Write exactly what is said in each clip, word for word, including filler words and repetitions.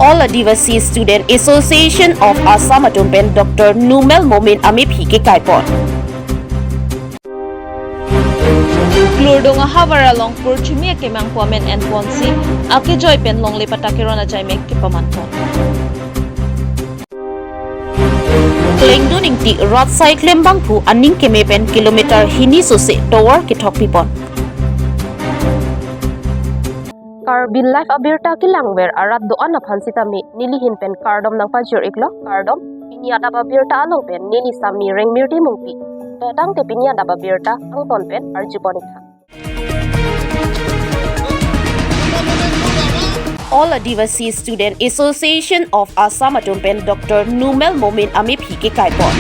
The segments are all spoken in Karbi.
All Adivasi Student Association of Assam atum pen Doctor Numel Momin amephi kekaipon. Klurdong ahavar along purchimi akemang pu amen enponsi akejoi pen longle patta keron ajaimek kepamanpon. Klengdun Ingti rat saiklem bangphu aning keme pen kilometer hini sose tovar kethok pipon. Karbi Live abirta kelangver arat do-an aphan sitame nelihin pen kardom nangpajir iklo, kardom. Pini adap abirta along pen neli Sami Rengmirti Mungpi. Tangte pini adap abirta angton pen arjupon iktha. All Adivasi Student Association of Assam atum pen Doctor Numel Momin amephi kekaipon.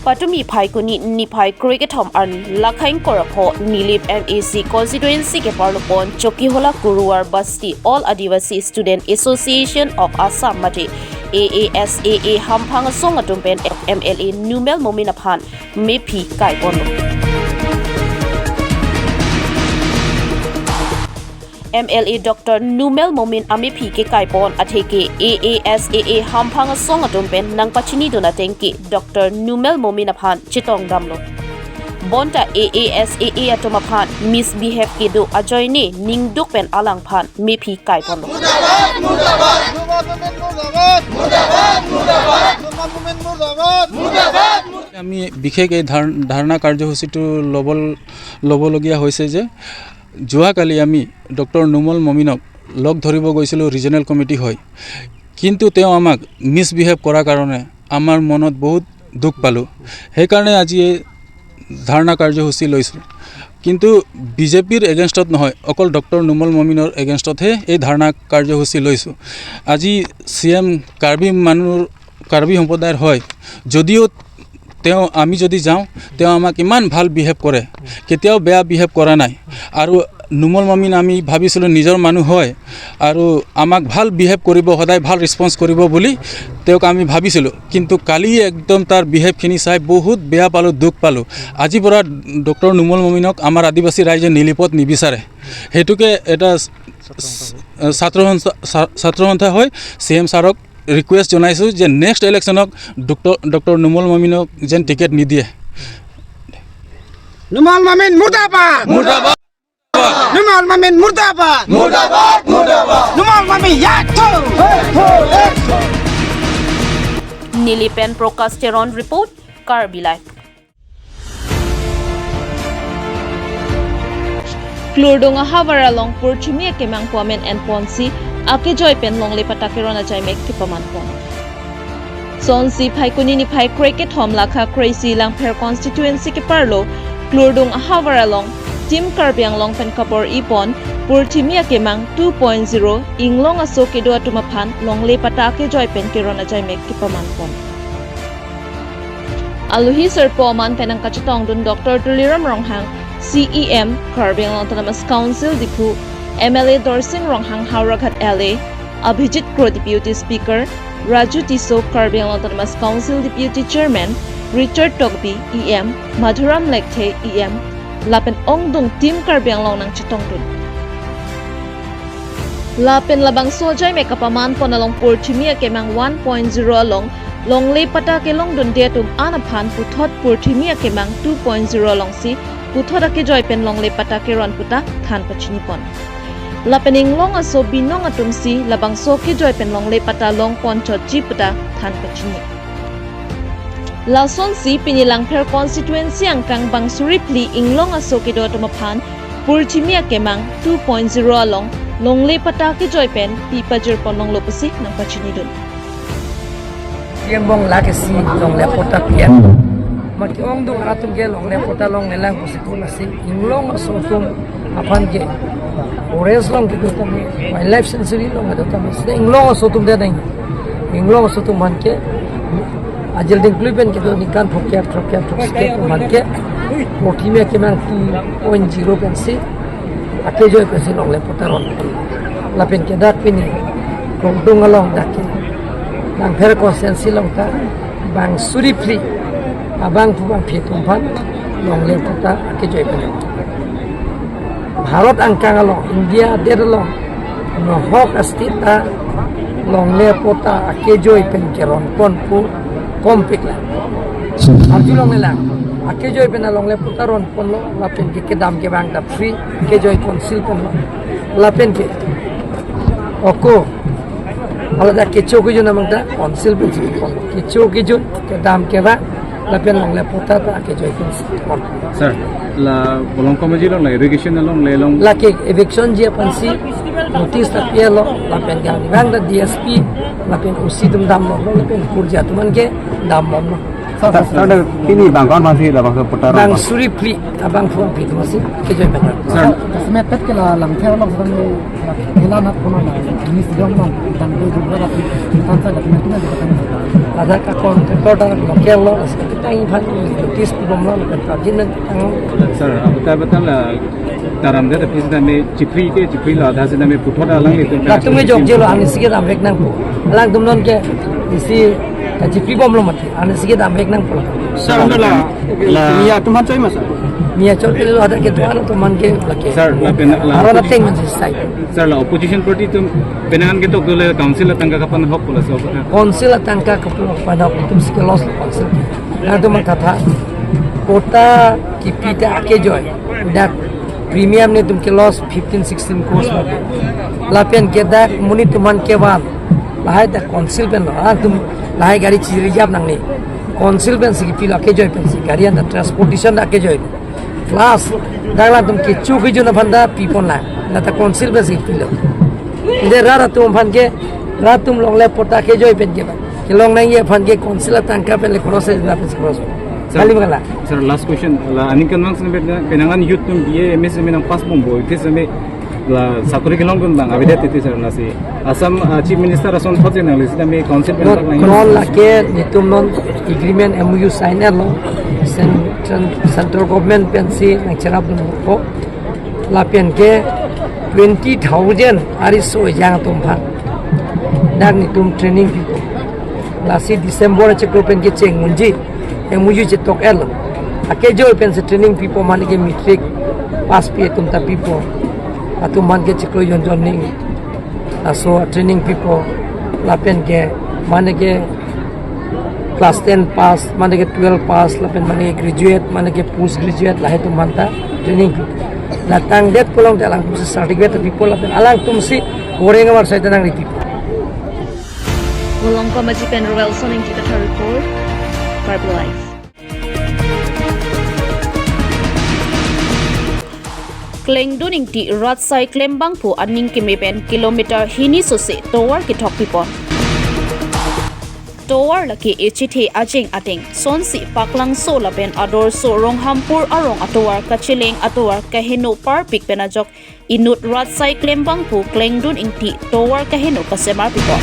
Patumi Phaikuni niphai krekethom arni Lakhaing Korapho Nilip M A C constituency keparlopon Chokihola Kuruwar Basti All Adivasi Student Association of Assam mate A A S A A hamphang asong atum pen M L A Numel Momin aphan mephi kaiponlo. M L A Doctor Numel Momin amephi kekaipon atheke A A S A A hamphang asong atum pen nangpachinidun ateng ke Doctor Numel Momin aphan chetongdamlo. Bonta A A S A A atum aphan misbehave kedo ajoine ningduk pen alangphan mephi kaiponlo. আমি বিশেষ এই ধাৰ- ধাৰণা কাৰ্যসূচীটো ল'ব ল'বলগীয়া হৈছে যে যোৱাকালি আমি ডক্টৰ নুমল মমিনক লগ ধৰিব গৈছিলোঁ ৰিজনেল কমিটি হৈ, কিন্তু তেওঁ আমাক মিছবিহেভ কৰাৰ কাৰণে আমাৰ মনত বহুত দুখ পালোঁ। সেইকাৰণে আজি এই ধাৰণা কাৰ্যসূচী লৈছোঁ। কিন্তু বিজেপিৰ এগেইনষ্টত নহয়, অকল ডক্টৰ নুমল মমিনৰ এগেইনষ্টতহে এই ধাৰণা কাৰ্যসূচী লৈছোঁ। আজি চি এম কাৰ্বি মানুহ, কাৰ্বি সম্প্ৰদায়ৰ হয় যদিও তেওঁ, আমি যদি যাওঁ, তেওঁ আমাক ইমান ভাল বিহেভ কৰে, কেতিয়াও বেয়া বিহেভ কৰা নাই। আৰু নুমল মমিন আমি ভাবিছিলোঁ নিজৰ মানুহ হয় আৰু আমাক ভাল বিহেভ কৰিব, সদায় ভাল ৰেছপন্স কৰিব বুলি তেওঁক আমি ভাবিছিলোঁ। কিন্তু কালি একদম তাৰ বিহেভখিনি চাই বহুত বেয়া পালোঁ, দুখ পালোঁ। আজিৰ পৰা ডক্টৰ নুমল মমিনক আমাৰ আদিবাসী ৰাইজে নিলিপত নিবিচাৰে। সেইটোকে এটা ছাত্ৰ সন্থা, ছা- ছাত্ৰ সন্থা হৈ চি এম ছাৰক ৰিকুৱেষ্ট জনাইছোঁ যে নেক্সট ইলেকশ্যনক ডক্টৰ, ডক্টৰ নুমল মমিনক যেন টিকেট নিদিয়ে। নুমল মমিন মুৰ্দাবাদ! মুৰ্দাবাদ! নুমল মমিন মুৰ্দাবাদ! মুৰ্দাবাদ! মুৰ্দাবাদ! নুমল মমিন য়াক থৌ! Nilip pen Prakash Teron report, Karbi Live. Klurdong ahavar along purchimi akemang pu amen enponsi akejoi pen longle patta keron ajaimek kepamanpon. Sonsi Phaikuni niphai krekethom lakha kreisi Langpher constituency keparlo Klurdong ahavar along Team Karbi Anglong pen kabor-ipon purchimi akemang two point zero inglong aso kedo atum aphan longle patta akejoi pen keron ajaimek kepamanpon. Alohi sirpo aman pen nangkachetongdun Doctor Tuliram Ronghang, C E M, Karbi Anglong Autonomous Council Diphu, M L A Dorsing Ronghang, Howraghat L A, Abhijit Kro Deputy Speaker, Raju Tisso, Karbi Anglong Autonomous Council Deputy Chairman, Richard Tokbi, E M, Madhuram Lekthe, E M, lapen ongdung Team Karbi Anglong nangchetongdun. Lapen labangso ajaimek kepamanpon along purchimi akemang one point zero along longle patta kelongdunde atum an aphan puthot purchimi akemang two point zero alongsi puthot akejoi pen longle patta keron puta than pachinipon. Lapen inglong aso binong atumsi labangso akejoi pen longle patta longponchotji puta than pachini. Lasonsi pini Langpher constituency angkang bang suri phli inglong aso kedo atum aphan purchimi akemang two point zero along longle patta kejoi pen pi pajirpon longlo pusi nangpachinidun. Yang bong lake si longle patta pian. Maki ongdung atum ke longle patta longlelang pusi kuna si inglong aso atum aphan ke forest along kedo tame, wildlife sanctuary along kedo tame, sida inglong aso atum de nang. Inglong aso atum aphan ke ajil ding klui pen kedo ningkan phokep, phokep, phokep aphan ke purchimi akemang two point zero pensi akejoi pensi longle patta ron. Lapen ke dak pini Klurdong along dak ke Langpher constituency along ta bang suri phli abangphu bangphi atum aphan longle patta akejoi pen. Bharat angkang along, India adet along, Hok a-state ta longle patta akejoi pen keron pon pu kompik la. Arjulongle lang. Akejoi pen alongle patta ron ponlo, lapen ke kedam kevang ta free, kejoi council ponlo. Lapen ke ako, alada kecho kejun abang ta council pen si ponlo. Kecho kejun, kedam kevang, lapen longle patta ta akejoi council ponlo. Sir, la Bolong Komaji along, la irrigation along, la along. Lake eviction ji aphansi notice ta pilo, lapen gang gang ta D S P, lapen O C atum damlo, lapen kurja atum an ke dambomlo. Sir, sir, sir, sir, pini bang ko-an aphansi labangso patta ron? Bang suri phli, abang phli atum aphansi kejoi pen. Sir. Semet pet ke la Langther along sedang ni, hela nat kono la, ini sedang nong, dan ke juga la, tan sa la, ini kan juga tan sa. Ladak akon, kotor dan lokal lo, sekitar ini phan, notice bomlo, lapen prajin men tang. Sir, abu ta betul la, taram de, tapi sedang ni Chipri ke, Chipri la, ada sedang ni puthot alanglitum. Latum ke jokjelo, anisi ke dam vek nangpo. Alangtum non ke, isi, Chipri bomlo mati. Anisi ke dam vek nangpo. Sir, la, la Miya atum aphan choi ma, sir? Miya choi ke lo ada ke tuan atum aphan ke lake. Sir, lapen la, la aro la opposition, teng man si sai. Sir, la opposition party atum penang ketok dole council atangka kapanhok pu laso. Council atangka kapanhok, panhok atumsi ke-loss lo council. Nangtum matha tha. Patta kipi ta akejoi. Dak premium netum ke-loss fifteen, sixteen crores lo. Lapen ke dak monit atum aphan kevan. Lahai ta council pen lo, ah, atum lahai gari chiri jap nangne. Council pensi kipilo, akejoi pensi, gari anta transportation ta akejoi. Plus, dak latum kecho kejun aphan ta pipon lang. Lata council pensi kipilo. Ide rat atum aphan ke, rat atum longle patta akejoi pen ke ba. Kelong nangji aphan ke council atangka pen le cross, la pensi cross. Sir, kali bang la. Sir, last question. La aningkan mang sene penang, penang an youth atum B A, M A sene nangpass bompo, it is sene la sakori kelongdun abang, avedet titi sir, lasi Assam, ah, Chief Minister ason thot je nangli sitame council pen non, bak nang non lake netum non agreement M O U sign lo, cen-, cen-, central government pensi nangcherapdunpo. Lapen ke twenty thousand ariso ejang atum aphan dak netum training pipo. Lasi December achiklo pen kecheng unji, M O U chetok-etlo. Akejoi pensi training pipo, mane ke matric pass pi atum ta pipo. Atum aphan ke chiklo jon jon ning. Laso training pipo, lapen ke mane ke class ten pass, mane ke twelve pass, lapen mane ke graduate, mane ke post graduate, lahai atum aphan ta training pipo. La tangdet pulote alangtumsi certificate pipo, lapen alangtumsi goreng amar sai ta nangri pipo. Bolong Komaji pen Roelson Ingti Kathar report, Karbi Live. Klengdun Ingti rat asai klembangpo aning keme pen kilometer hini sose tovar kethok pipon. Tovar lake echethe ajeng ateng, sonsi Paklangso lapen Adorso Ronghampur arong atovar kacheleng atovar kaheno parpik pen ajok inut rat asai klembangpo Klengdun Ingti tovar kaheno kasemar pipon.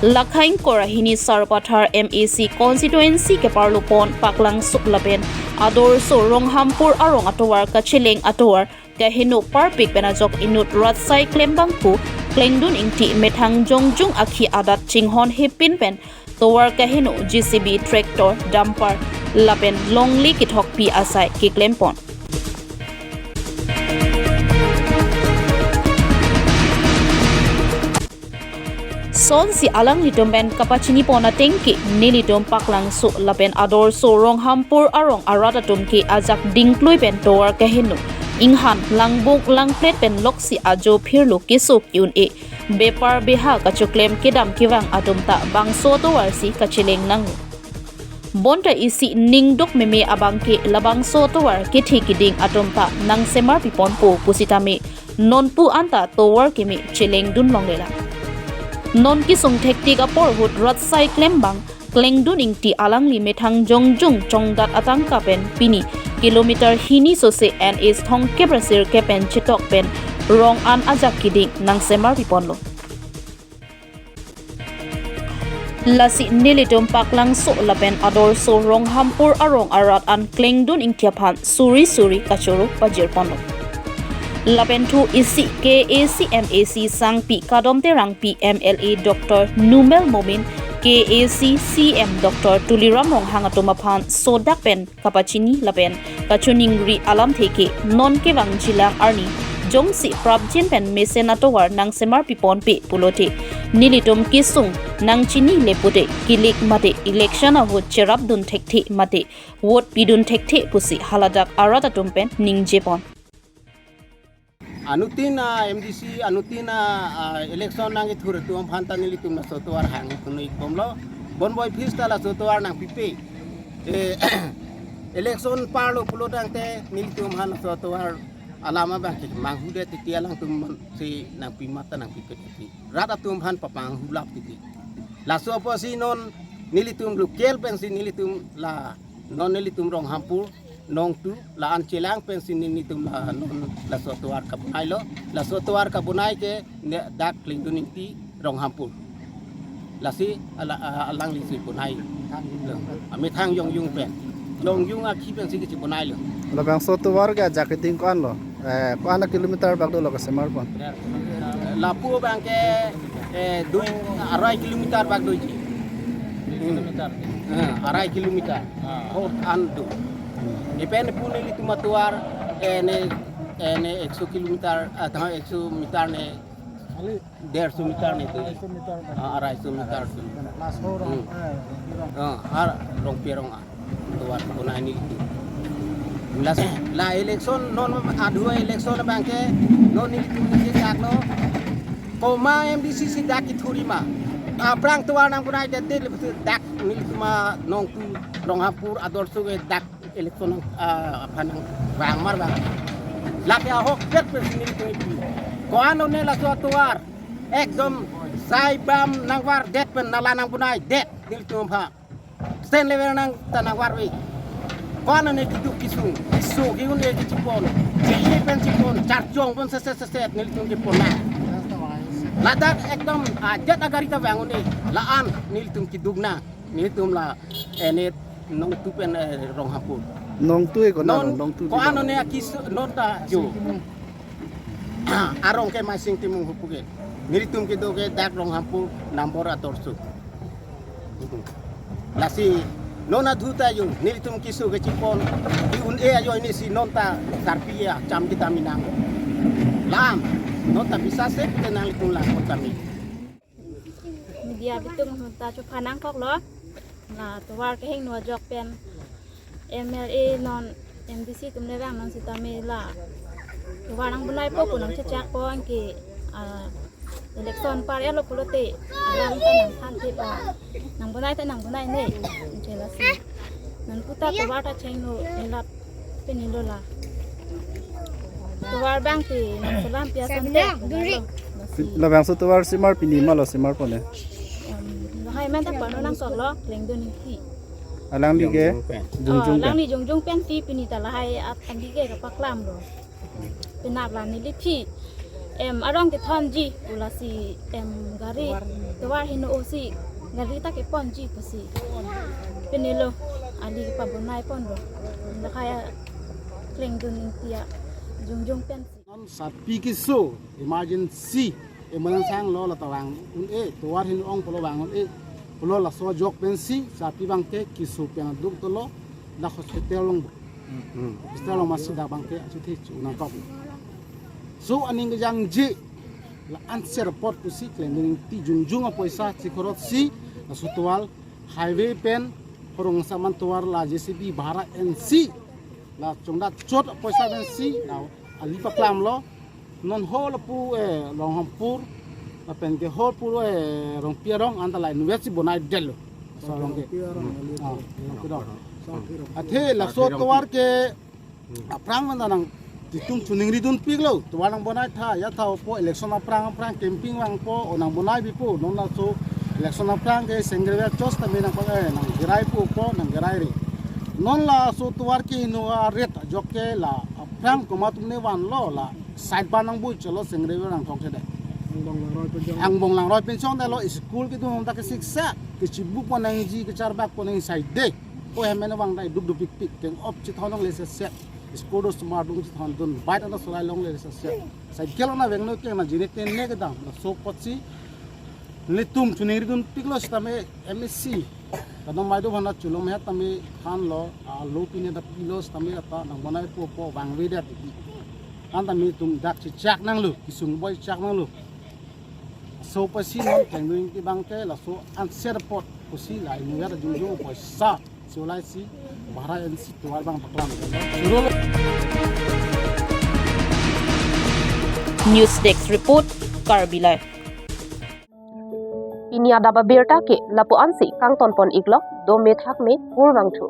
Lakhaing kora hini Sarupathar M A C constituency keparlopon Paklangso lapen Adorso Ronghampur arong atovar kacheleng atovar kaheno parpik pen ajok inut rat asai klembangpo Klengdun Ingti methang jongjung akhi adat chinghon hepin pen tovar kaheno J C B, tractor, dumper lapen longle kethokpi asai keklempon. Sonsi alanglitum pen kapachinipon ateng ke nelitum Paklangso lapen Adorso Ronghampur arong arat atum ke ajak dingklui pen tovar kaheno inghan langbung langplet pen loksi ajo phirlo keso ke-un-e. Bepar beha kachoklem kedam kevang atum ta bangso tovar si kacheleng nanglo. Bonta isi ningduk meme abang ke labangso tovar kethe keding atum ta nangsemar piponpo pusitame nonpu anta tovar keme chelengdun longlelang. Non kesung thektik apor ahut rat asai klembang Klengdun Ingti alangli methang jongjung chongdat atangka pen pini kilometer hini sose N H thomkep ra sirkep pen chetok pen rong an ajak keding nangsemar piponlo. Lasi nelitum Paklangso lapen Adorso Ronghampur arong arat an Klengdun Ingti aphan suri suri kachoro pajirponlo. Lapen thu isi K A A C M A C sangpi Kadom Terangpi, M L A Doctor Numel Momin, K A A C C M Doctor Tuliram Ronghang atum aphan sodak pen kapachini lapen kachiningri alamthe ke non kevangjilang arni jongsi prapjin pen mesen atovar nangsemar piponpe pulote nelitum kesung nangchinile pute kilik mate election a-vote cherapdun thekthe mate vote pidun thekthe pusi haladak arat atum pen ningjepon. Anuttin a M D C, anuttin a, a, election nangkethur atum aphan ta nelitum laso atovar hang tunu ik bomlo. Bonboi phis ta laso atovar nangpipe. Eh, election parlo pulo tangte nelitum aphan laso atovar alam abang ke manghudet titi, alangtum si nangpi mat ta nangpipe titi. Rat atum aphan papanghulap titi. Laso apotsi non nelitum local pensi nelitum la, non nelitum Ronghampur nongtu la-an chelang pensi nelitum la non laso atovar kabonailo. Laso atovar kabonai ke ne dak Klengdun Ingti Ronghampur. Lasi ala, a-, alangli si bonailo. Amethang Yongjung pen. Yongjung akhi pensi kechebonailo. Labangso atovar ke ajak keding ko-anlo? Eh, ko-an kilometer bak dolo kasemarpon? Lapu abang ke, eh, dui, arai kilometer bak doji. Hmm. Eh, arai kilometer. Ho an do. Ipen pu nelitum atovar, eh, ne, eh, ne ekso kilometer, ah, tha ekso meter ne, derso meter ne do. Ah, arai so meter so. Hmm. Ah, ar Rongpi arong a atovar bonai nelitum. La, la election non adua election abang ke non nelitum ningje jaklo. Komat M D C si dak kethur ma. Aphrang atovar nangbonai det det le betul dak nelitum anongtu Ronghampur ador so ke dak election, ah, aphan nangvangmar bang. Lake ahokpet pensi nelitum ipi. Ko-an one laso atovar ekdom sai bam nangvardet pen nala nangbonai det nelitum aphan. State level nang ta nangvarve. Ko-an one keduk kesung, keso ke-un-e kechepon, che-e pen chepon, charchong pon seset seset nelitum kepon nang. Ladak ekdom ajat agari ta vang un-e, la-an nelitum keduk nang, nelitum la, eh, ne nongtu pen, eh, Ronghampur. Nongtu e ko na non, nongtu ko-an one akis non ta jo. Arong ke Maising Timung hupu ke. Nelitum kedo ke dak Ronghampur number ador so. Lasi non adhu ta jo nelitum keso kechepon ke-un-e ajoine si non ta sarpi acham kita minang. Lam non ta bisa se kita nanglitum lang kami. Media abitung ta chuphanang koklo. La tovar kehingno ajok pen M L A non M D C atum le vang non sitame la tovar nangbonaipo pu nangchechakpo anke, ah, election par-etlo pulote alam ta nangthan thepo, nangbonai ta nangbonai ne. Anke lasi non puta tovar ta chengno, nilap pinilo la. Tovar abang ke nangselam pi asonte. Lasi labangso tovar semar pini ma lo semarpon e? Em, lahai man ta pano nangkoklo, Klengdun Ingti. Alangli ke? Jongjung pen. Jongjung pen. Oh, alangli jongjung pen pi pini ta lahai at andi ke kapaklamlo. Penap la neli pi. Em, arong kethonji, pu lasi, em, gari, tovar hingno-o si, gari ta keponji pusi. Pinilo, ali pabonaiponlo. Lahai a Klengdun Ingti a jongjung pensi. Non sarpi keso, emergency, emergency lo la ta vang un-e, tovar hingno-ong pulo vang un-e, pulo laso ajok pensi, sarpi abang ke keso pen aduk dolo, dak hospital along. Hmm. Hospital along masi dak abang ke achuthi chu nangkok. So aning kejangji, la answer pot pusi Klengdun Ingti jongjung apoisa chikorot si, laso tovar highway pen, horong saman tovar la J C B bhara ensi, la chongdat chot apoisa pensi, la ali paklamlo, non ho lapu, eh, Ronghampur, lapen ke ho pu, eh, Rongpi arong anta la invest si bonai detlo. So, Rongpi arong, ah, Rongpi arong. Athe laso tovar ke aphrang man nangtitum choningridunpiklo, tovar nangbonai tha, ya tha opo, election aphrang aphrang campaign vangpo, o nangbonai bipo, non laso election aphrang ke sengre chos tame nangpa, eh, nanggerai po po, nanggerai re. Non laso tovar ke hingno aret ajok ke la aphrang komat atum ne vanlo la side ban nangbu cholo sengre nangthok chede. Angbong Langroi pen chong. Angbong Langroi pen chongdetlo, school kedun ta kesiksak, kechibuk pon nangji, kecharbak pon nangji side de. O hem mene vang dai duk duk pik pik, keng op chithon longle se se. School do smart dung chithondun, bike anta solai longle se se. Cycle anta vengno keng na jine ten ne kedam, laso apotsi nelitum choningridunpiklo sitame M A C. Kadom maido bhana chulom het tame thanlo, alo pine ta pilo sitame ata nangbonai po po vangvedet titi. Anta nelitum dak chechak nanglo, kesung boi chak nanglo. So pasi non Thengno Ingti abang ke laso anser apot pusi la inut ajung jung poisa sulai si bahra N C tovar abang paklang. Suro. News Desk Report, Karbi Live. Pini adap abirta ke lapu-ansi kangtonpon iklok, do methak me kurvangthu.